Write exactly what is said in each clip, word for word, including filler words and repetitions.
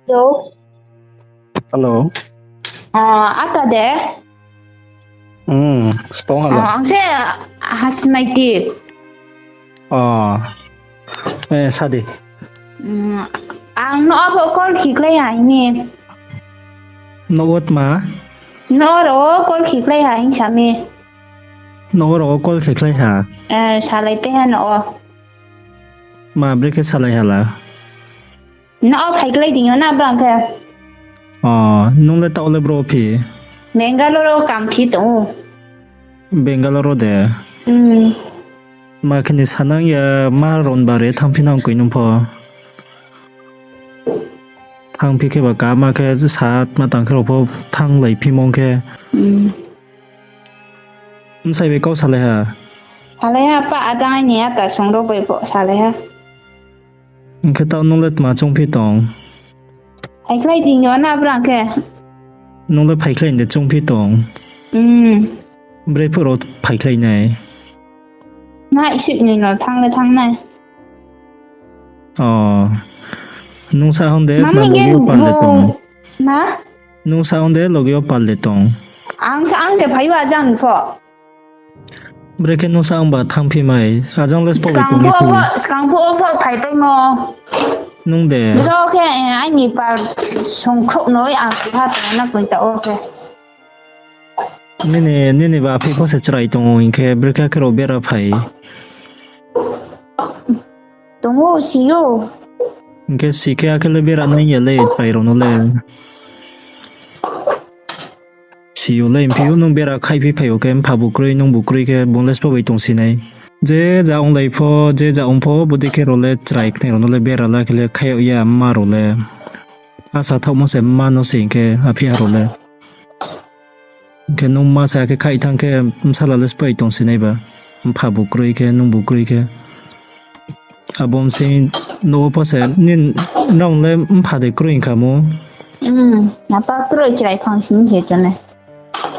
Hello. Hello. Ah, ata de? Hmm, spong hala. Ah, ang se Hasmaiti. Oh. Eh, sadi. Hmm, ang no abo call khikhlai ha ini. No what ma? No ro call khikhlai ha ini sami. No ro call khikhlai ha. Eh, salai pe ha no. Ma bre khe salai hala. No, o phaikhlai di yo na brang khe. O, nung le tao le bro phi? Bangalore o kam phi tong ou. Bangalore o de? Hmm. Ma khe ni sanang ya ma ron bare thang phi nang koi nung pho. Thang phi khe ba ka ma khe sa ma tang khe rao pho thang lai phi mong khe. Hmm. Bsai bai kau salai ha? Salai ha, pa ajang aini ata song rao bai pho salai ha. Hing khe tao nung le tma chung phi tong? Phaikhlai di yo na brang khe. Nung le phaikhlai de chung phi tong? Hmm. Bre phuh rao phaikhlai nai. Nai sih ni no thang le thang nai. O. Nung sa hong de, Mami ma loge yo pal de tong. Ma? Nung sa hong de, loge yo pal de tong. Ang sa ang se phai wa jang pho. Bre khe nung sa ang ba thang phi mai. Ajang le spo Skang pho pho, skang pho pho phai pai mo. Nung de. Bro khe, eh, aini par songkhrouh noi ang ha tong na koi ta o khe. Nini, nini ba aphi pho se chrai tong ou, hing khe brekhe khe rao bera phai. Tong ou, si ou. Hing khe si khe akhe le bera nai ya le, chrai rao no le. Si ou le, hing phi ou nung bera khai phi phai ou khe, mpha bu kroi, nung bu kroi khe, bung le spo bai tong si nai. Je ja onglai pho, je ja ong pho, bodei khe rao le chrai khnai rao no le bera la khe le khai yag ya mma rao le. Asa thaohmo se mma no se hing khe, aphi ha rao le. Hing khe nung mma se akhe khaih thanng khe bsala le spai tong si nai ba. Mpha bu kroi khe, nung bu kroi khe. Abo bsing no pho se, nini, nrao le mpha de kroi hing kha mo? Hmm, apa kroi chrai phang sini se chonai.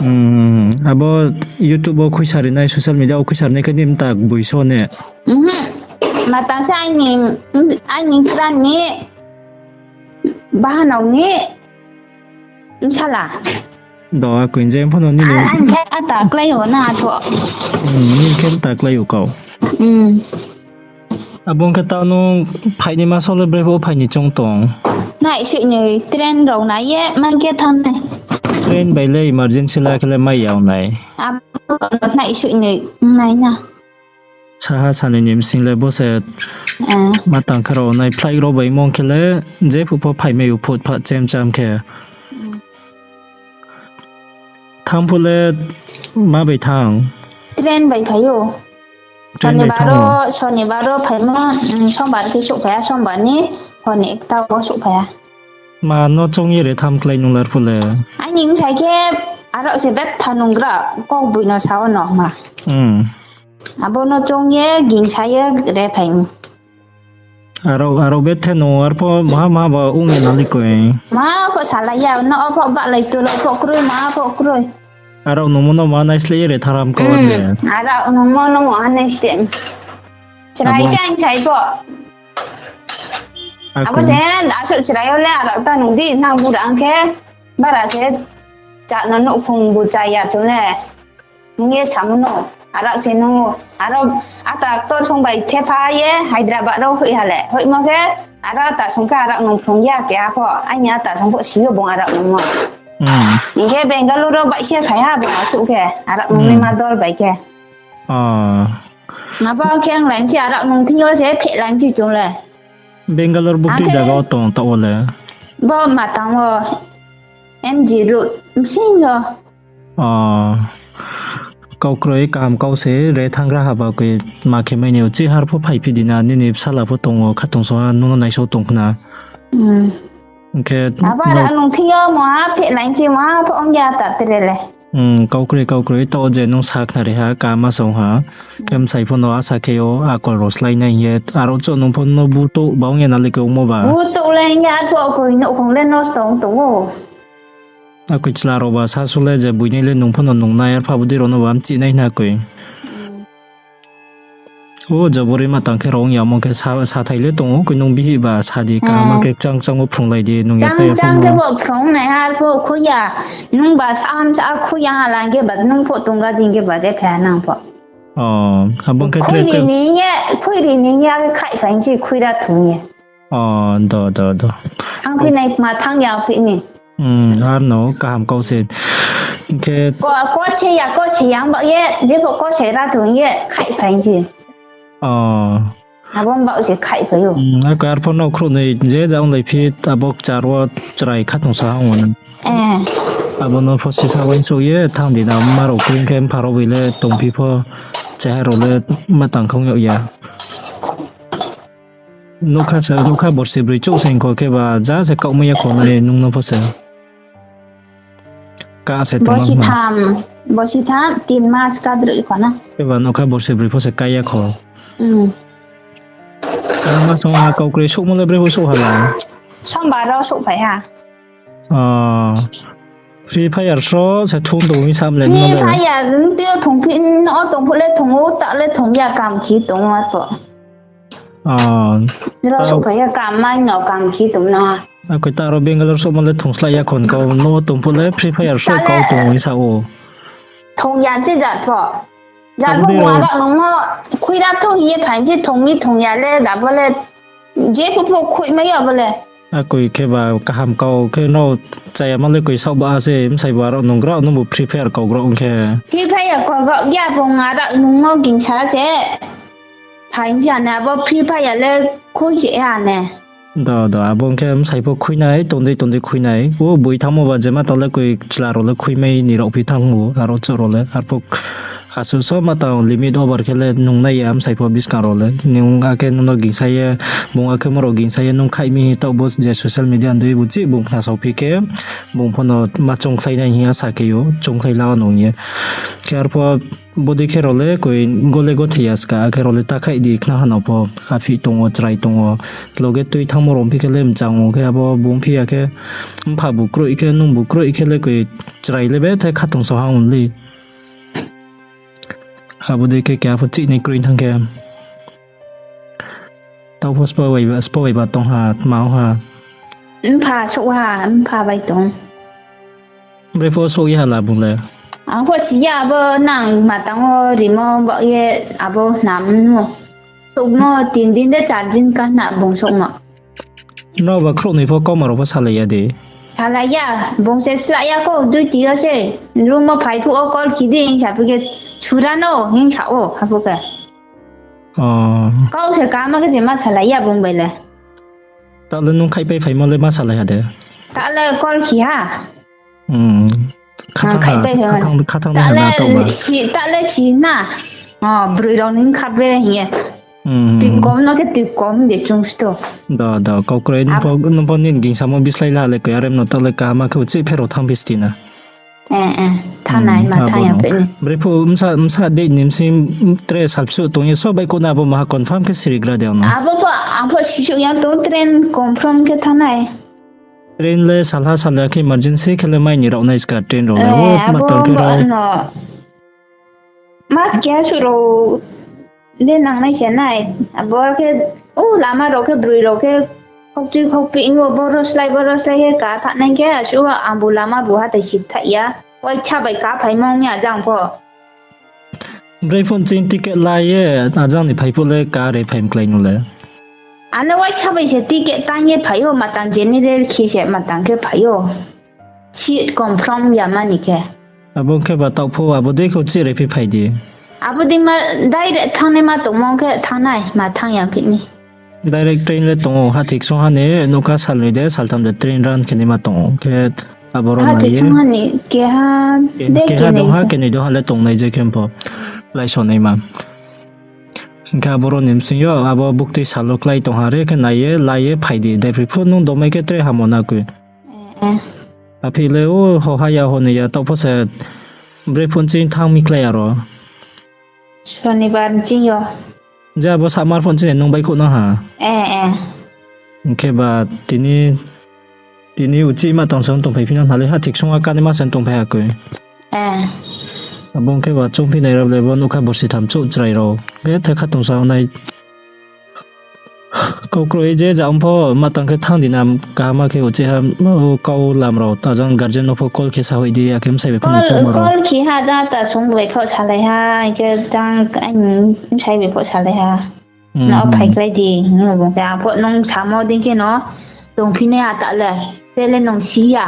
Hmm, abo YouTube wo khuisa ri nai, social media wo khuisa ri nai khe nini mta boi so ne? Mhm. Matang se aini, aini kra ni, bahanao ni, bsala. Do, akoi je phano nini. Ang khe ata klái ou na atho. Hmm, nini khe mta klái ou kau. Hmm. Abo ong khe tao nung phainaima so le bre pho phai ni choung tong? Nai sih ni train rao nai ye, man khe thanng nai. Train bai le emergency la khe le mai ya ong nai. Abo nai sih ni nai na. Saha sanoi ni bsing le bo se, eh, ma tang khe rao nai flight rao bai mong khe le, je phuh pho phai mai ou phut pha chem cham khe. Hmm. Thanng phuh le ma bai thanng? Train bai phai ou. Train bai thanng ou? Sonibar o, sonibar o phaimo, mm, sombar khe souhphai ha, sombar ni hor ni ekta wo souhphai ha. Ma no choung ye re tham klái nung lar phuh le? Aini bsai khe arao se betha nunggra, kau boi no sa wo no ma. Hmm. Abo no choung ye gingsa ye re phai mi. Arao, arao bethe no arpho maha maha ba ong ye nalai koi. Ma pho salai ya, no pho bahlai tulai pho kroi, ma pho kroi. Arao nungmo no ma naisleh ye re tharam kau de. Hmm, arao nungmo no ma naisleh. Chrai chang chai pho. Abo se, asuh chrai yo le arao ta nung di, nang bura ang khe, bara se, cha no nouhkhong bu cha ya chung le. Hing ye samo no, arao se nung, arao ata actor song bai thepha ye Hyderabad rao hoih ha le. Hoihmo khe, arao ata song khe arao nung phrung ya keha pho, aini ata song pho si yo bung arao nungmo. Hmm. Hing khe Bangalore rao bai se phai ha bung asuh khe, arao nung naima dol bai khe. Abo khe ang lai nchi arao nung thing yo se pheh lai nchi chung le. Bangalore bo tui zaga wo tong taoh wo le? Bo matang wo, M G Road, bsing yo. Kau kroi, kaham kau se re thanng gra ha ba koi ma khe mai ni uchih har pho phaiphi di na, nini bsala pho tong ou, khatungsung ha nung no naisao tong khna. Hing khe abo arao nung thing yo maha pheh lai nchi maha pho ong ya ta tre le. Kau kroi, kau kroi, taoh wo je nung sa khnari ha, kaham ma song ha. Khe bsai pho no asa khe yo, akol rao slái nai hing ye, arao chouh nung pho no butouh ba ong ya nalai khe ongmo ba. Butouh le hing ye arpho koi nouhkhong le nosto ong tong ou. Akoi chla rao ba sasu le je buinai le nung pho no nung nai, arpha bodei rao no ba mchih nai hna koi. O jobori ma tang khe rong yamo khe sa, sathai le tong ou, koi nung bihih ba sa di, kaham khe kchang kchang wo phrunglai di, nung ya Chang chang khe bo phrung nai ha, arphuh khui ya. Nung ba sa hamsa khui ya ha lang khe ba nung pho tongga ding khe ba je phe nang pho. O, abo khe khui ri ni ye, khui ri ni ye, khaih phai nchi khui ra thung ye. O, do, do, do. Ang phi nai ma thang ya phi ni. Hmm, ar no kaham kau se. Hing khe ko, ko se ya, ko se ya, ang ba ye, je pho ko se ra thung ye, khaih phai nchi. O. Abo ba se khaih phai ou. Hmm, ako arphuh no khruh noi, je ja onglai phi, abo kchar wo chrai kha tong sa hang wo na. Eh. Abo no pho sisa uaingsouh ye, thang di na, ma rao kring khe, mpha rao bai le, tong phi pho, chehai rao le, ma tang khong yag ya. Nokha sa, nokha borsi broi chouh se hing kho khe ba, ja se kaohmai ya kho nai nung no pho se. Ka se tong Bosi tham, bosi tham, tin mas kadroi kho na. Khe ba nokha borsi broi pho se kai ya kho. Hmm. Ka ma song ha kau kroi souhmo le bre pho souh ha la. Sombar rao souhphai ha. Ah, Free Fire sro se thung tong mi sam le Free Fire, nung tei yo thung phi, no tong phuh le thung ou, ta le thung ya kam khi tong ma pho. Ah, Nrao souhphai ya kam mai no kam khi tong no. Akoi ta ro Bangalore souhmo le thung slái ya khon kau, no tong phuh le Free Fire sro kau tong mi sa ou. Thung ya che jat pho. Jat pho bung arak nung no khui ra thung ye phai nchi thung mi thung ya le, da bo le. Je phuh phuh khui mai ya bo le. Akoi khe ba kaham kau khe no chaya ma le koi saoh ba se, bsai bo arak nung grao nung bo Free Fire kau grao ong khe. Free Fire kau grao ya bung arak nung no gingsa se. Phai nchi ane abo Free Fire le khui se ya ne. Do, do, abo ong khe bsai pho khui nai, tong dei tong dei khui nai. O boi thanngmo ba je ma tang le koi chla rao le khui mai ni rao phi thanng ou, aro chouh rao le. Arphuh asuh so ma tang limit over khe le nung nai ya bsai pho buskang rao le. Nung akhe nung no gingsa ye, bung akhe mo rao gingsa ye, nung khaih mi taoh bo je social media dei bo chih bung khna sao phi khe, bung pho no ma choungkhlai nai hing ya sa khe ou, choungkhlai la nung ye. Khe arphuh bodei khe rao le koi gole gothe ya ska, akhe rao le ta khaih di khna ha no pho, aphih tong ou, chrai tong ou, loge tui thanngmo rao phi khe le mchang ou khe abo bung phi ya khe, mpha bu kroi khe, nung bu kroi khe le koi chrai le bethe kha tong so hang only. Abo dei khe keha pho chih ni kroi thanng khe. Tau pho spo bai ba, spo bai ba tong ha, tma ong ha. Mpha souh ha, mpha bai tong. Bre pho souh ya ha la bung le. Ang pho si ya abo nang ma tang wo rimo ba ye abo nam no. Souhmo tin din de char din ka na bung souhmo. Nrao ba khrouhnoi pho kauma rao pho salai ya de. Salai ya, bung se slah ya kho, duty yo se, room wo phai phuh wo call khe di hing sa phi khe, sura no hing sa ou, aphuh khe. Kau se kama khe se ma salai ya bung bai le. Taoh le nung khaihpai phaimo le ma salai ha de? Taoh le call khe ha. Khathang, khathang, khathang taoh le si na. Broi rao ni kha bere hing ye. Tui kom no khe tui kom de chung sto. Do, do, kau kroi, nung pho nini gingsamo bislái la le koi, arem no taoh le kaham khe uchih pherao thanngphi sti na. Thanai ma thanng ya phe ni. Bre pho bsa, bsa date ni bsing tre salpsuh tong ye, so bai kona abo maha confirm khe sirigra de no. Abo pho, ang pho sisuh ya tong, train confirm khe thanai. Train le salha salya khe emergency khe le mai ni rao nai ska train rao le. Abo tang khe rao no. Mas keha suh rao le nangnai se nai. Abo khe, o lama rao khe broi rao khe khokchui khokpeh ong ou, boro slái boro slái khe ka thanai khe asuh angbu lama bu hathái si thaih ya. Waisa bai ka phaimo ong ya jang pho. Broi phone ching ticket la ye, ajang ni phai phuh le ka re phai mklái nu le. Ano waisa bai se ticket tang ye phai ou, matang general khe se matang khe phai ou. Seat confirm ya mani khe. Abo khe ba taoh pho, abo dei khe uchih re phi phai di. Abo dei ma direct thanngnaima tongmo khe thanngnai, ma thanng ya phi ni. Direct train le tong ou, hathik song ha ni, nougkha salnoi de, saltham de train run khe naima tong ou. Khe aboro nai ye. Hathik song ha ni, keha, keha dong ha, kenoi dong ha le tongnai je khe pho. Laisonaima. Hing khe aboro ni bsing yo, abo buktui salo klái tong ha re khe nai ye, la ye phai di. Depri pho nung domai khe tre hamo na koi. Aphi le o hoha ya honi ya, taoh pho se broi phone ching thanng mi klái aro. Sonibar ching yo. Je abo samar phone ching nung baihkhouh nang ha. Hing khe ba tini, tini uchih ma tang se tongphai phi nang ha le, hathik song ha kani ma se tongphai ha koi. Abo ong khe ba chungphi nai rao le bo nouhkha borsi tham chouh chrai rao. Betha kha tongsa nai. Kau kroi je ja ong pho ma tang khe thanng di na kaham khe uchih ha, o kau lam rao ta jang guardian no pho call khe sa hoih di, akhe bsai bai pho ni Call, kau ma rao. Call khe ha, jang ta sung bai pho salai ha, hing khe jang, ai, bsai bai pho salai ha. Hmm, no hmm. Phai klái di, hing no bung khe, ang pho nung samo dei khe no, tongphi nai ha ta le, te le nung si ya.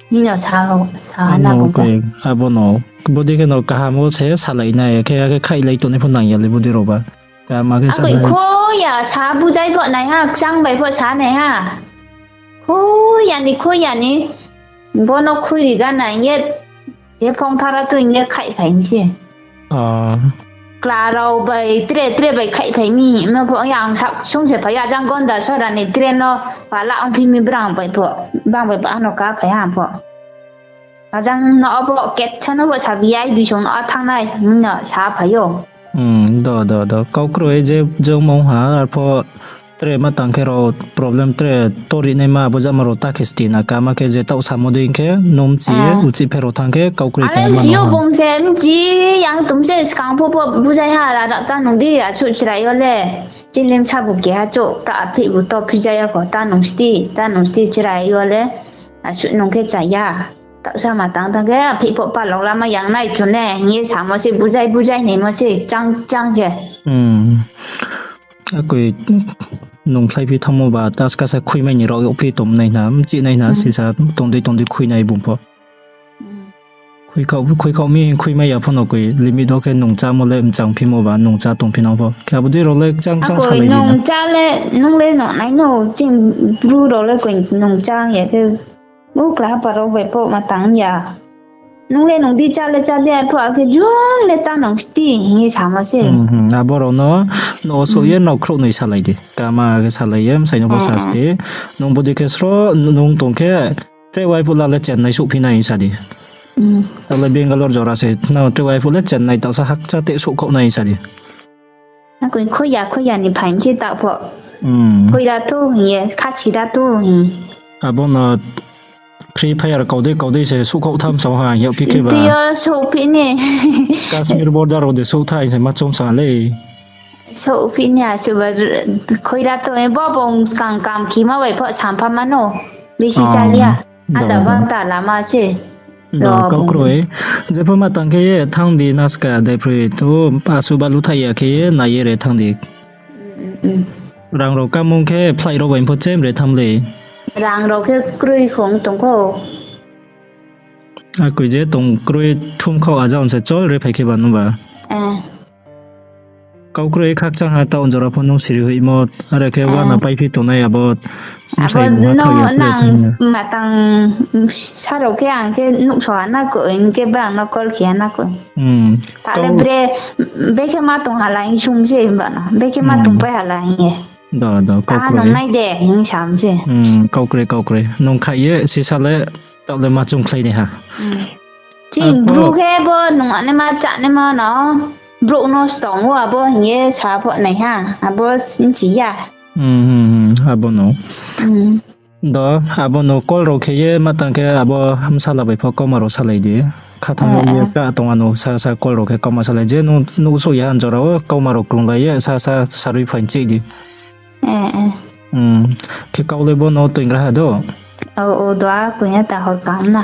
Hing no sa, sa na bung khe. Abo no, bodei khe no kaham wo se salai nai, khe, khe khaihlai tongnai pho nang ya le bodei rao ba. Kaham khe sa nai. Kho ya, sa bujai pho nai ha, kchang bai pho sa nai ha. Kho ya ni, kho ya ni. Bo no khui ri ga nai ye, je phong thara tui ye khaihphai mi se. Ah. Kla rao bai tre, tre bai khaihphai mi, no pho yang sak sung se phai ya, jang gonda sora ni tre no pala ongphi mi brang bai pho, bang bai pho ano ka phai ha pho. Ajang no abo ketsa no bo sabi ai, bisong no thanng nai, hing no sa phai ou. Hmm, do, do, do. Kau kroi je, je mong ha, arpho tre ma tang khe rao problem tre tori naima abo jama rao ta khe sti na, kaham khe je taoh samo dei khe, nung mchi ye, uchih pherao thanng khe, kau kroi. Ale kaham mchi yo bung se, mchi yang tum se skang pho pho bujai ha, ra ta nung di, asuh chrai yo le. Chini bsa bu keha chouh, ta aphih bu to phija ya kho, ta nung sti, ta nung sti chrai yo le. Asuh nung khe cha ya. Taohsa ma tang tang khe, aphih pho palok lama yang nai chu ne, hing ye samo se bujai bujai naimo se, chang chang khe. Hmm. Akoi nung khlaiphi thanngmo ba, taskasa khuimai ni rao yagphi tong nai hna, mchih nai hna, sisa tongdei tongdei khui nai bung pho. Hmm. Khuikhaoh, khuikhaoh mi hing khuimai ya pho no koi, limit wo khe nung chámo le mchangphimo ba, nung chá tongphi nang pho. Khe abo dei rao le chang chang salai di na. Nung chá le, nung le no nai no, ching bru rao le koi nung chá ya khe, bo kla hapa rao bai pho ma tang ya. Nung le nung di chá le chá di, arpho akhe jung le ta nung sti, hing ye samo se. Hmm, hmm, abo rao no, no souh ye nrao khrouh noi salai di. Kaham khe salai ye, bsai no pho sa sti. Nung bodei khe sro, nung tong khe, tre waipuh la le Chennai souhphi nai sa di. Hmm. Ta le Bangalore jora se, nang tre waipuh le Chennai taohsa hakcha te souhkhaoh nai sa di. Akoi khui ya, khui ya ni phai mi se taoh pho. Hmm. Khui ra thu hing ye, khasi ra thu hing. Abo no Free Fire kaudei kaudei se souhkhaoh tham sa ha, yagphi khe ba. Tui yo souhphi ni. Kashmir border rao de souhthai se ma chom sa le. Souhphi ni asuh ba, khui ra thu, bo bung skang kam khima bai pho sampha ma no. Bisi chá ya. Ada bang ta lama se. Do, kau kroi. Jepho ma tang khe ye thanng di naska daiphri tu, asuh balu thai ya khe ye nai ye re thanng di. Rang rao kamung khe flight rao bai pho chem re thanng le. Rang rao khe kroi khong tong kho. Akoi je tong kroi thum khaoh aja se chol re phai khe ba nung ba. Kau kroi khakchang ha taoh jora pho nung siri hoihmo, are khe uana paiphi tongnai abo. Abo no nang matang sa rao khe ang khe nuhso ha na koi, hing khe brang no call khe ha na koi. Ta le bre, bekhe ma tong hala hing sung se ba no, bekhe ma tong pai hala hing ye. Do, do, kau kroi. Nung nai de, hing sam se. Kau kroi, kau kroi. Nung khai ye, sisa le, taoh le ma chungkhlai nai ha. Chini bru khe bo nung anaima chánaima no, brouh no stong wo abo hing ye sa pho nai ha, abo nchi ya. Abo no. Do, abo no call rao khe ye ma tang khe abo bsala bai pho kauma rao salai di. Khathang ye ka tong ano sasa call rao khe kauma salai je, nung, nung souh ya ha jora wo kauma rao krunglai ye sasa sarui phainchih di. Khe kau le bo no toingra ha do. O, o, do a, koiya ta hor kaham na.